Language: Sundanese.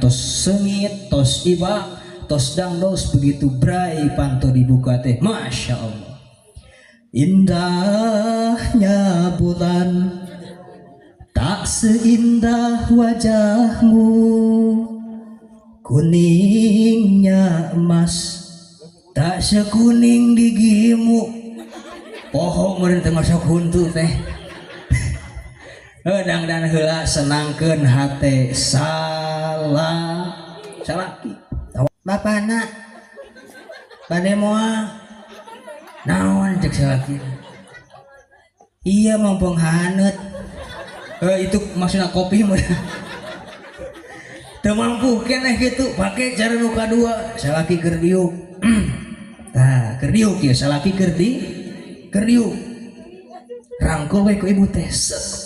Tos sengit, tos ibak, tos dangdos, begitu brai panto dibuka teh, masya Allah, indahnya bulan tak seindah wajahmu, kuningnya emas tak sekuning gigimu. Poho meureun teh masuk huntu teh. Dangdan heula, senangkeun hate salah salaki. Bapana bade moal naon? Cek salaki. Iya, mumpung haneut. Eh, itu maksudnya kopi mah. Teu mampu keneh kitu, pake cara nu kadua. Salaki keur diuk. Tah, keur diuk ya, salaki keur di keur diuk. Rangkul we ku ibu teh. Set.